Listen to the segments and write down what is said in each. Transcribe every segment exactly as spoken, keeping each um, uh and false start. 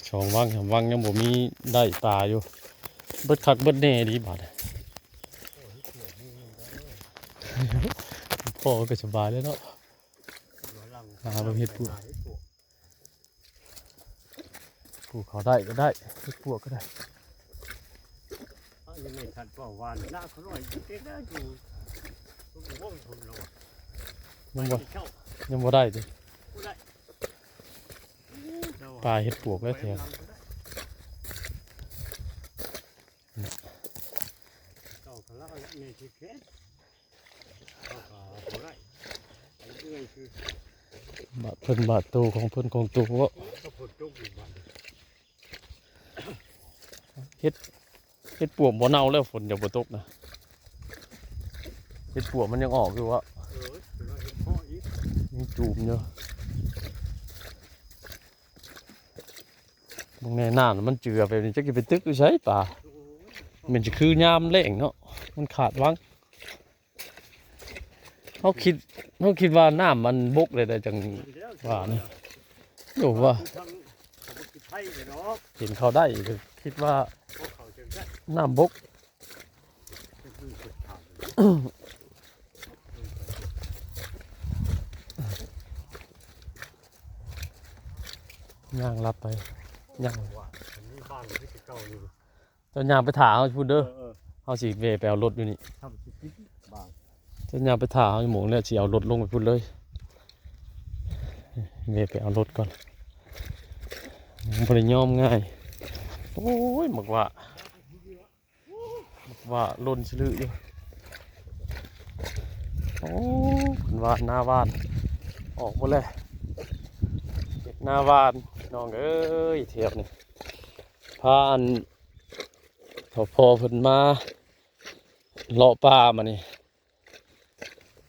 สองวังสามวังยังบ่มีได้ปลาอยู่ เบิดคักเบิดแน่ดีบาด พ่อก็สบายแล้วเนาะ หาเบิ่งเห็ดปวก ปลูกเขาได้ก็ได้ เห็ดปวกก็ได้ อันนี้ไม่ทันเปล่าวานหน้าเขาหน่อยเจ๊ก็อยู่ตรงห้องผมเรา ยังบ่ เช่า ยังบ่ได้ดิ ผู้ได้ ปลาเห็ดปวกแล้วแถว เจ้าก็เล่าเนี่ยที่แค่เขาก็บ่ได้เรื่องคือบ าดเพิ่นบาดโตของเพิ่นของโตเนาะ ก็ฝนตกอยู่บ้าน เห็ดเห็ดปวกบ่เน่าแล้วฝนยังบ่ตกนะ เห็ดปวกมันยังออกอยู่วะ เออเราเห็นพ่ออีก ยังจูมอยู่ บางแน่น้ำมันเจือไปนี่จักสิไปตึกอยู่ไสปลา มันจะคือยามแล้งเนาะ มันขาดหวัง เฮาคิด เฮาคิดว่าน้ำมันบกเลยได้จัง ว่านี่ หรือว่า ทางเขาไม่คิดไทยเลยเนาะ เห็นเขาได้ก็คิดว่า พวกเขาจะได้ น้ำบก จะคือสุดทาง ย่างลับไป ย่าง ว่าอันนี้บ้านที่เก่าอยู่ เจ้าย่างไปถ่าเฮาพูดเด้อ เออ เฮาสิแวะไปเอารถอยู่นี่ ทำสิบบ้าน เจ้าย่างไปถ่าเฮาอยู่หม่องแล้วสิเอารถลงไปพูดเลย แวะไปเอารถก่อน มันบ่ได้ยอมง่าย โอ้ย บักหว่า บักหว่าหล่นสะลืออยู่ โอ้ เพิ่นหว่านหน้าหว่าน ออกหมดเลย เฮ็ดหน้าหว่าน น้องเอ้ย แถวนี้ พาอัน พ่อ พ่อเพิ่นมา เลาะป่ามานี่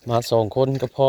มาสองคนกับพ่อ